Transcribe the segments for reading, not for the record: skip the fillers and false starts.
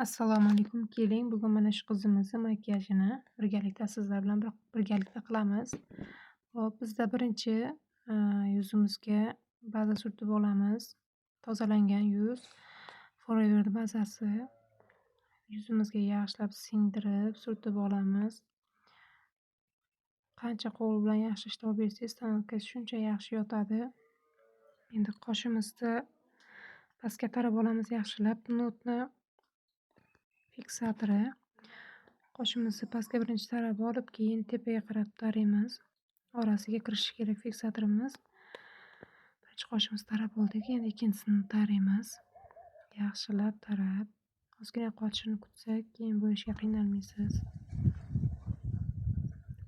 Assalomu alaykum. Keling, bugun mana shu qizimizni makiyajini birgalikda sizlar bilan birgalikda qilamiz. Hop, bizda birinchi yuzimizga baza surtib olamiz. Tozalangan yuz. Forever bazasi. Yuzimizga yaxshilab singdirib surtib olamiz. Qancha qo'l bilan yaxshi ishlov bersangiz, тоналка shuncha yaxshi yotadi. Endi qoshimizni pastga tarab olamiz yaxshilab. Notni fiksatori. Qoshimizni pastga birinchi tarab olib, keyin tepaga qarab taraymiz. Orasiga kirishi kerak fiksatorimiz. Birinchi qoshimizni tarab oldik, endi ikkinchisini taraymiz. Yaxshilab tarab, ozgina qotishini kutsak, keyin bo'yashga qiynalmaysiz.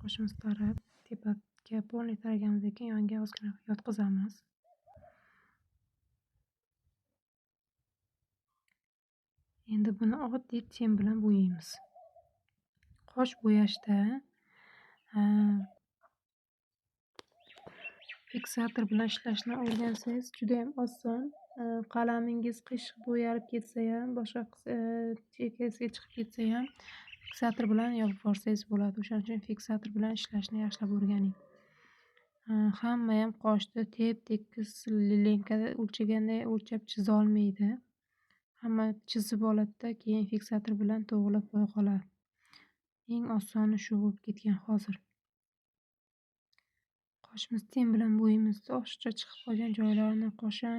Qoshimizni tarab, tepaga полный taraganimizdan keyin yonga ozgina yotqizamiz. Endi buni oddiy тень bilan bo'yaymiz. Qosh bo'yashda fiksator bilan ishlashni o'rgansangiz judayam oson. Qalamingiz qiyshiq bo'yalib ketsayam, boshqa chekkasiga chiqib ketsayam, fiksator bilan yopib yuborsangiz bo'ladi. O'shaning uchun fiksator bilan ishlashni yaxshilab o'rganing. Hammayam qoshni tep-tekis линейка da o'lchaganday o'lchab chizolmaydi. Hamma chizib oladida, keyin fiksator bilan to'g'rilab qo'ya qoladi. Eng osoni shu bo'lib ketgan hozir. Qoshimizni тень bilan bo'yaymizda, oshiqcha chiqib qolgan joylarini, qoshi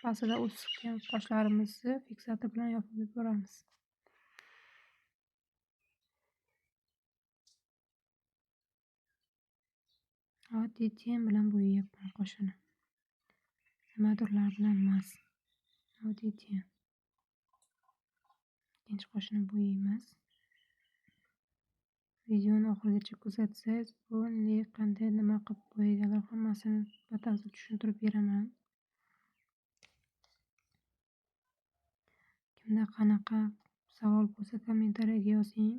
pastida o'sgan qoshlarimizni fiksator bilan yopib yuboramiz. Oddiy тень bilan bo'yayapman qoshini. Nimadirlar bilan emas. Oddiy тень. Ikkinchi qoshini bo'yaymiz. Videoni oxirigacha kuzatsangiz, bu ne, qanday, nima qilib bo'yaganlar hammasini batafsil tushuntirib beraman. Kimda qanaqa savol bo'lsa, kommentariyaga yozing.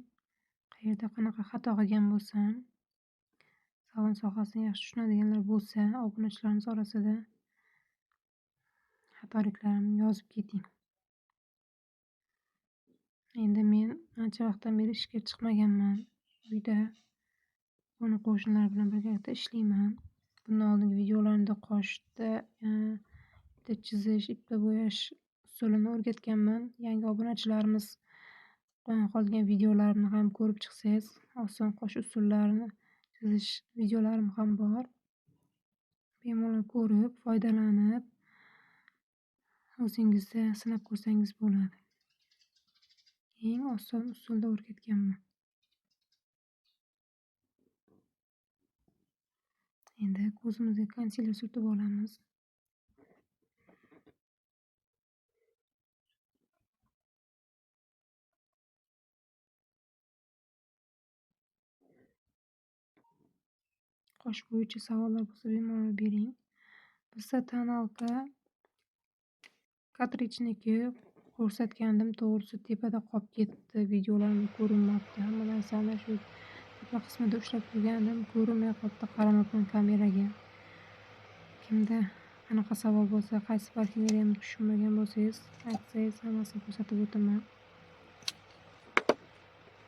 Qayerda qanaqa xato qilgan bo'lsam, salon sohasini yaxshi tushunadiganlar bo'lsa, obunachilarimiz orasida xatoliklarimni yozib keting. Endi men ancha vaqtdan beri ishga chiqmaganman. Uyda qo'ni qo'shnilar bilan birgalikda ishlayman. Bundan oldingi videolarimda qoshda ipda chizish, ipda bo'yash usulini o'rgatganman. Yangi obunachilarimiz qolgan videolarimni ham ko'rib chiqsangiz, oson qosh usullarini chizish videolarim ham bor. Bemalol ko'rib, foydalanib, o'zingizda sinab ko'rsangiz bo'ladi. Eng oson usulda o'rgatganman. Endi ko'zimizga konsiler surtib olamiz. Qosh bo'yicha savollar bo'lsa bemalol bering. Bizda тоналка Catrichniki ko'rsatgandim. To'g'risi tepada qolib ketdi. Videolarimda ko'rinmabdi. Hamma narsani shu tepa qismida ushlab turgandim. Ko'rinmay qolibdi, qaramabman kameraga. Kimda qanaqa savol bo'lsa, qaysi parfyumeriyani tushunmagan bo'lsangiz, aytsangiz hammasini ko'rsatib o'taman.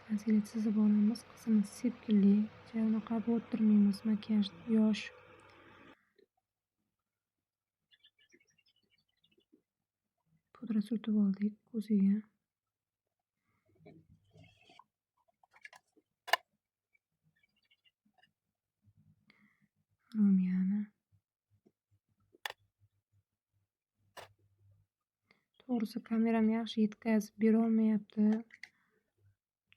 Konsiler chizib olamiz. Qizimiz sepkilli. Unaqa bo'rttirmaymiz makiyaj yosh. Pudra surtib oldik ko'ziga. Румяна. To'g'risi kameram yaxshi yetkazib berolmayapti.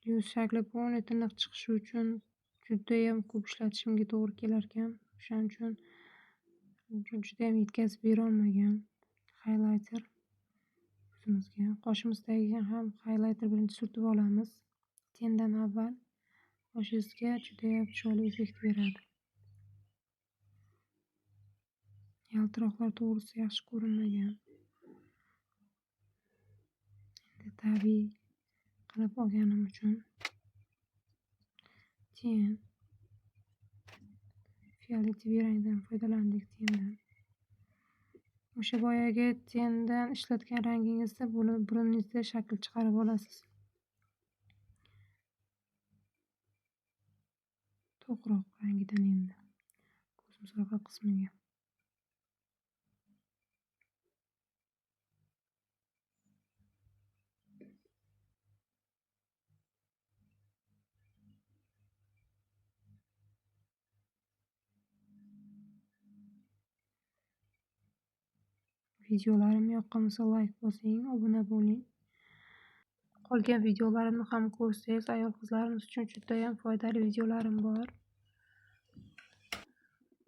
Yuz shakli полный tiniq chiqishi uchun judayam ko'p ishlatishimga to'g'ri kelarkan. O'shaning uchun judayam yetkazib berolmagan highlighter yuzimizga. Qoshimiz tagiga ham highlighter birinchi surtib olamiz. Тень dan avval qoshingizga judayam chiroyli effekt beradi. Yaltiroqlar to'g'risi yaxshi ko'rinmagan. Endi tabiiy qilib olganim uchun тень фиолетовый rangdan foydalandik тень dan. O'sha boyagi тень dan ishlatgan rangingizda burningizda shakl chiqarib olasiz. To'qroq rangidan endi ko'zimiz orqa qismiga. Videolarim yoqqan bo'lsa layk bosing, obuna bo'ling. Qolgan videolarimni ham ko'rsangiz, ayol qizlarimiz uchun judayam foydali videolarim bor.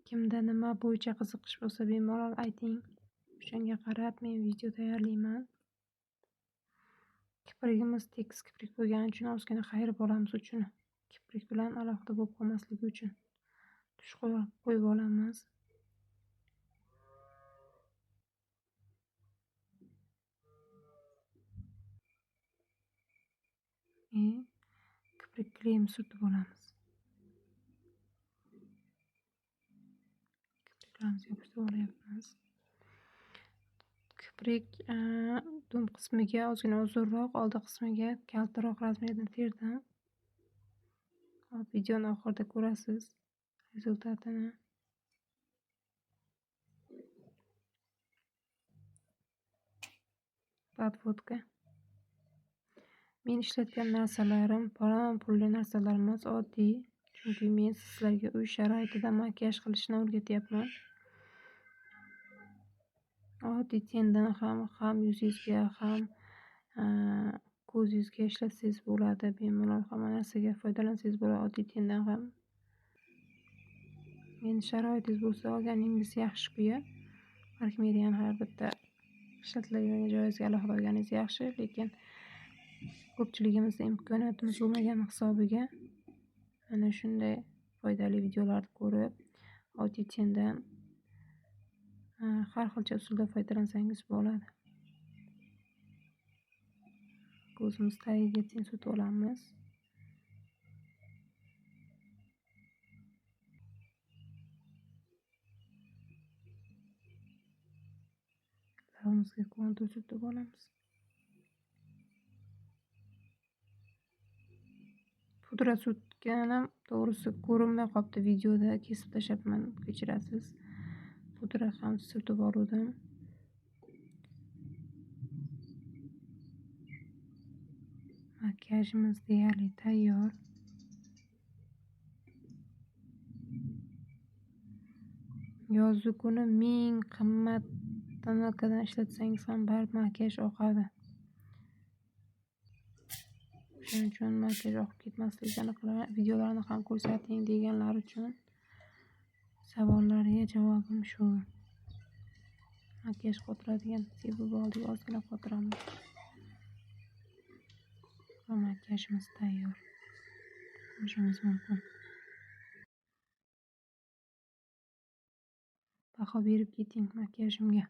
Kimda nima bo'yicha qiziqish bo'lsa, bemalol ayting. O'shanga qarab men video tayyorlayman. Kiprigimiz tekis kiprik bo'lgani uchun ozgina qayirib olamiz uchini. Kiprik bilan alohida bo'lib qolmasligi uchun tush qo'yib olamiz. Kiprik kleyini surtib olamiz. Kipriklarimizni yopishtirib olyapmiz. Kiprik dum qismiga ozgina uzunroq, oldi qismiga kaltaroq razmerda terdim. Hop, videoni oxirida ko'rasiz rezultatini. Podvodka. Men ishlatgan narsalarim falon pulli narsalar emas, oddiy. Chunki men sizlarga uy sharoitida makiyaj qilishni o'rgatyapman. Oddiy тень dan ham yuzingizga, ham ko'zingizga ishlatsangiz bo'ladi. Bemalol hamma narsaga foydalansangiz bo'ladi oddiy тень dan ham. Endi sharoitingiz bo'lsa olganingiz yaxshi-ku-ya. Parfyumeriyani har bitta ishlatiladigan joyingizga alohida olganingiz yaxshi, lekin ko'pchiligimizda imkoniyatimiz bo'lmagani hisobiga mana shunday foydali videolarni ko'rib, oddiy тень dan har xilcha usulda foydalansangiz bo'ladi. Ko'zimiz tagiga тень surtib olamiz. Labimizga kontur surtib olamiz. Pudra surtganim to'g'risi ko'rinmay qolibdi videoda, kesib tashlabman, kechirasiz. Pudra ham surtib oluvdim. Makiyajimiz deyarli tayyor. Yozgi kuni ming qimmat тоналка dan ishlatsangiz ham baribir makiyaj oqadi. Shuning uchun makiyaj oqib ketmasligini videolarni ham ko'rsating deganlar uchun savollarga javobim shu. Makiyaj qotiradigan sepib oldik, ozgina qotiramiz. Va makiyajimiz tayyor. Ko'rishingiz mumkin. Baho berib keting makiyajimga.